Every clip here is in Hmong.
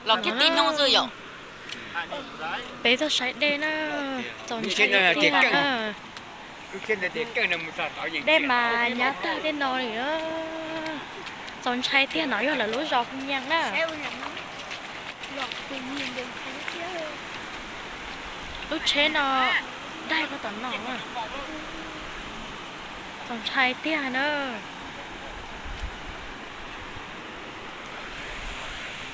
Los kiag tib hnub xwb yom. Peb tuaj saib dej na, txaus ntshai tiag na. Dej mas nyab tag tej no li. Txaus ntshai tiag, no yog lawv lub zos Phu Nyas na. Lub tsheb no daig puag tom no. Txaus ntshai tiag na.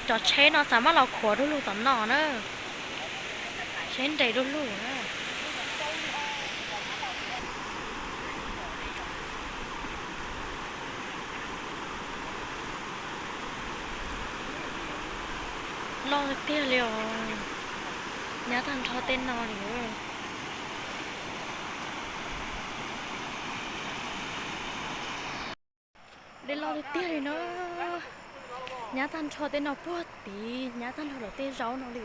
Cov tsheb no xav maj los khuav du lug tom no na. Tsheb nres du lug na. Loj tiag li os. Nyab tag nrho tej no li. Dej loj tiag tiag li na. Nyab tag nrho tej no puag tid, nyab tag nrho lawv tej zaub no li.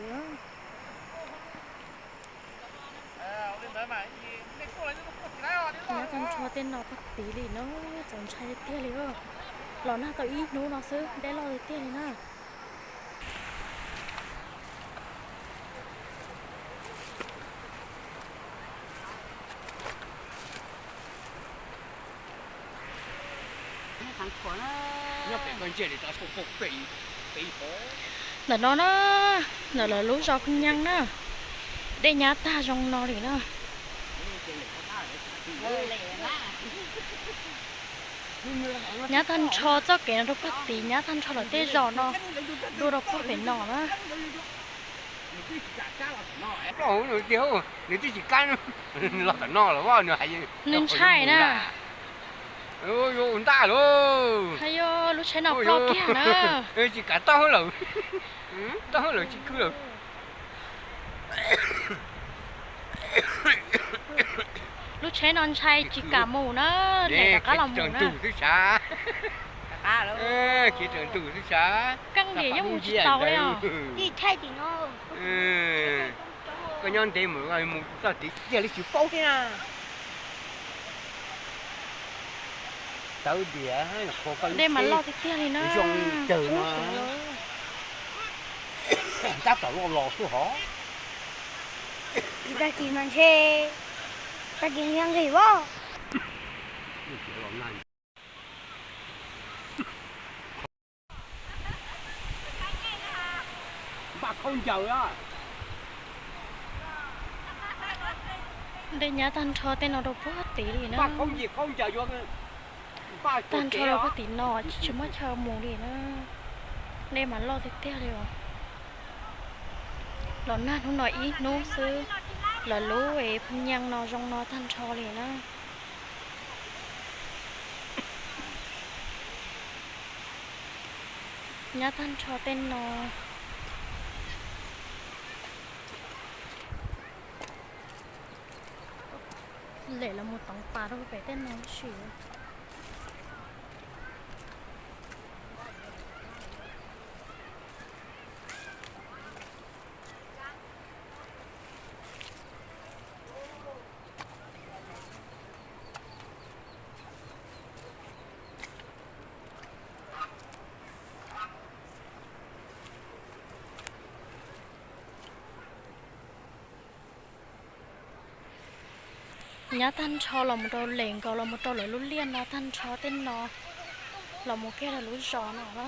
Nyab tag nrho tej no puag tid li na, txaus ntshai tiag li. Los nag tau ib hnub no xwb dej loj tiag tiag li na. Ntawm no na, ntawm lawv lub zos Phu Nyas na, dej nyab tag zoo no li na. Nyab tag nrho txoj kev no rau puag tid, nyab tag nrho lawv tej zos no, dua rau puag pem no na. Nws twb tsis kam los tom no los, nws ntshai na. Yuav ua ntaj lawm. Yog lub tsheb no ploj kiag na. Tsis kam taug lawm, taug lawm tsis kwv lawm. Lub tsheb no ntshai tsis kam mus na, rov qab los mus na. Khiav raws ntug xwb sav. Keej tiag yeej mus tsis tau li os. Koj nyob ntev mus, mus txog tid tiag li tsis paub thiab na. Tawv diam, dej mas loj tiag tiag li na. Zoo tawg no. Tab tom loj los xwb hov. Tag kis mas ntshe, tag kis nqis voj. Dej nyab tag nrho tej no rau puag tid li na. Tag nrho rau puag tid no tsis muaj chaw mus li na. Dej mas loj tiag tiag li os. Los nag hnub no ib hnub xwb, lawv lub es Phu Nyas no zoo no tag nrho li na. Nyab tag nrho tej no. Lem los mus toov pas rau pem tej no sim. Nyab tag nrho los mus rau lem nkaus los mus rau lawv lub liaj no tag nrho tej no, los mus kiag rau lub zos no na.